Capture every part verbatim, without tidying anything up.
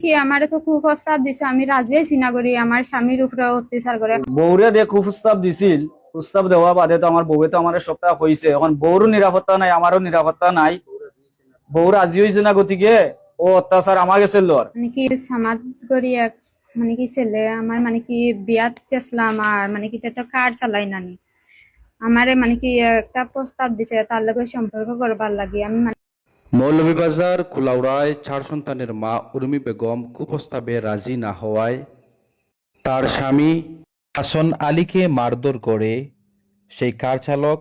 কি আমারে তো কুপ্রস্তাব দিছে, আমি রাজি হইছি না করি, আমার স্বামীর উপরে অত্যাচার করে। বউরে দে কুপ্রস্তাব দিছিল, প্রস্তাব দেওয়া বাদে তো আমার বউয়ে তো আমার সবটা কইছে। এখন বউরও নিরাপত্তা নাই, আমারও নিরাপত্তা নাই। বউ রাজি হইছে না, গতিকে ও অত্যাচার আমার গেছে লর। মানে কি সামাদ করি এক মানে কি ছেলে আমার মানে কি বিয়াত গেছিলাম, আর মানে কি তে তো কার চালাই নানি, আমারে মানে কি একটা প্রস্তাব দিছে তার লগে সম্পর্ক করবার লাগি। আমি মানে মৌলভীবাজার কুলাউড়ায় চার সন্তানের মা উর্মি বেগম কুপ্রস্তাবে রাজি না হওয়ায় তার স্বামী হাসান আলীকে মারধর করে সেই কার চালক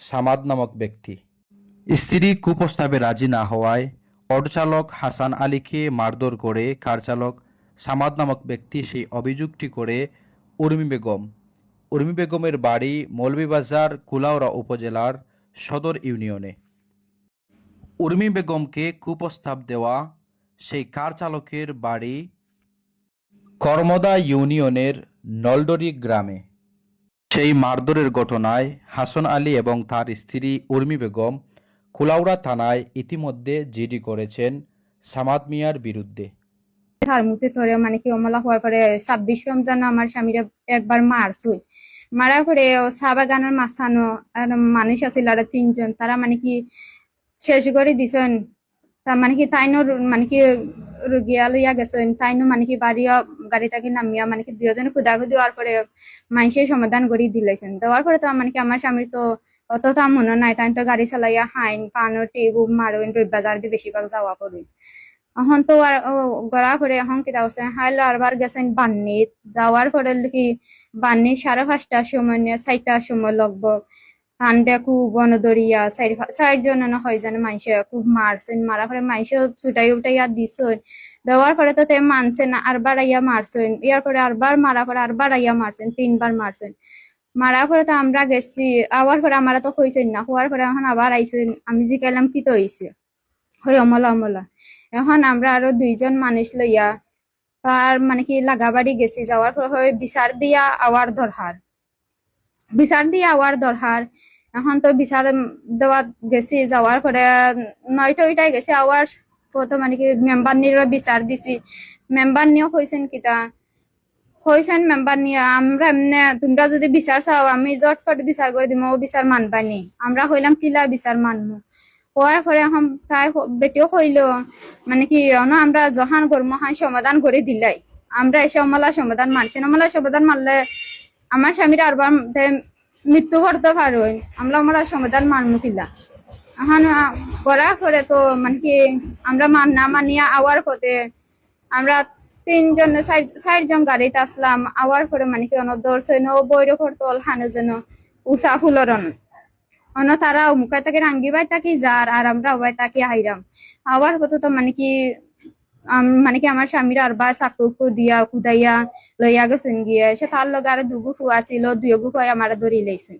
সামাদ নামক ব্যক্তি। স্ত্রী কুপ্রস্তাবে রাজি না হওয়ায় অটো চালক হাসান আলীকে মারধর করে কার চালক সামাদ নামক ব্যক্তি সেই অভিযোগটি করে উর্মি বেগম। উর্মি বেগমের বাড়ি মৌলভীবাজার কুলাউড়া উপজেলার সদর ইউনিয়নে। উর্মি বেগমকে কুপ্রস্তাব দেওয়া সেই কার চালকের বাড়ি কর্মদা ইউনিয়নের নলডরি গ্রামে। সেই মারধরের ঘটনায় হাসান আলী এবং তার স্ত্রী উর্মি বেগম কুলাউড়া থানায় ইতিমধ্যে জিডি করেছেন সামাদ মিয়ার বিরুদ্ধে। তার মুখে ধরে মানে কি অমলা হওয়ার পরে ছাব্বিশ রমজান আমার স্বামীরে একবার মারছই। মারার পরে ও চা বাগানের মাঝখানো আর মানুষ আছিল আরো তিনজন, তারা মানে কি শেষ করে দিছইন। তার মানে কি তাইনও রু- মানে কি রুগিয়া লইয়া গেছইন, তাইনও মানে কি বাড়িয়া গাড়ি থাকি নামিয়া মানে কি দুইজনে খুদাখুদি হওয়ার পরে মানুষের সমাধান করে দিলাইছেন। দেওয়ার পরে তো মানে কি আমার স্বামীর তো অতটা মনে নাই, তাই তো গাড়ি চালাইয়া হাইন পানো টিউব মারইন রবিবাজার দি বেশিরভাগ যাওয়া পড়ে। এখন তো আর ও গড়া করে এখন কিতা করছে, হাইলো আরবার গেছেন বান্নিত, যাওয়ার পরে কি বান্নি সাড়ে পাঁচটার সময় নিয়ে চারটার সময় লগবগ ঠান্ডা খুব বনদরিয়া চার চারজন না হয় জানে মাইনষে খুব মারছেন, মারা পরে মাইনষে ছুটাই উঠাইয়া দিছইন। দেওয়ার পরে তো তে মানছে না, আরবার আইয়া মারছেন, ইয়ার পরে আরবার মারা পরে আরবার আইয়া মারছেন, তিনবার মারছেন। মারা পরে তো আমরা গেছি, আওয়ার পরে আমরা তো কইছেন না, হওয়ার পরে এখন আবার আইছেন, আমি জিকাইলাম কি তো হইছে, হয় অমলা অমলা। এখন আমরা আরো দুইজন মানুষ লইয়া তার মানে কি লাগাবাড়ি গেছি, যাওয়ার পর হয় বিচার দিয়া আওয়ার দরকার, বিচার দিয়া আওয়ার দরকার। এখন তো বিচার দেওয়া গেছি, যাওয়ার পরে নয়টা ওইটায় গেছি, আওয়ার পর তো মানে কি মেম্বার নির বিচার দিছি। মেম্বার নিয়েও কইছেন কিতা, কইছেন মেম্বার নিয়ে, আমরা এমনি তোমরা যদি বিচার চাও আমি জটফট বিচার করে দিমু, ও বিচার মানবা নি। আমরা কইলাম কিলা বিচার মানমু। হওয়ার পরে এখন তাই হ- বেটিও কইলো মানে কি অন আমরা যহান গরমহান সমাধান করে দিলাই, আমরা এসে অমলা সমাধান মানছি না। অমলা সমাধান মানলে আমার স্বামীর আরবার মৃত্যু করতে পারো, আমরা অমলা সমাধান মানমু কিলা। এখন আহ, করার পরে তো মানে কি আমরা মান না মানিয়া আওয়ার পথে আমরা তিনজন চার চারজন গাড়িত আসলাম। আওয়ার পরে মানে কি অন দর্শন বৈরফর তল হানে যেন উষা ফুলরন অন তারা মুখে তাকে রাঙ্গিবাই তাকি যার আর আমরা ওবাই তাকি আইরাম। আওয়ার পথে তো মানে কি আম- মানে কি আমার স্বামীর আরবার চাকু উকু দিয়া কুদাইয়া লইয়া গেছেন গিয়ে। সে তার লগে আর দুগু ফুয়া ছিল, দুইগু ফুয়াই আমার ধরি লইছেন।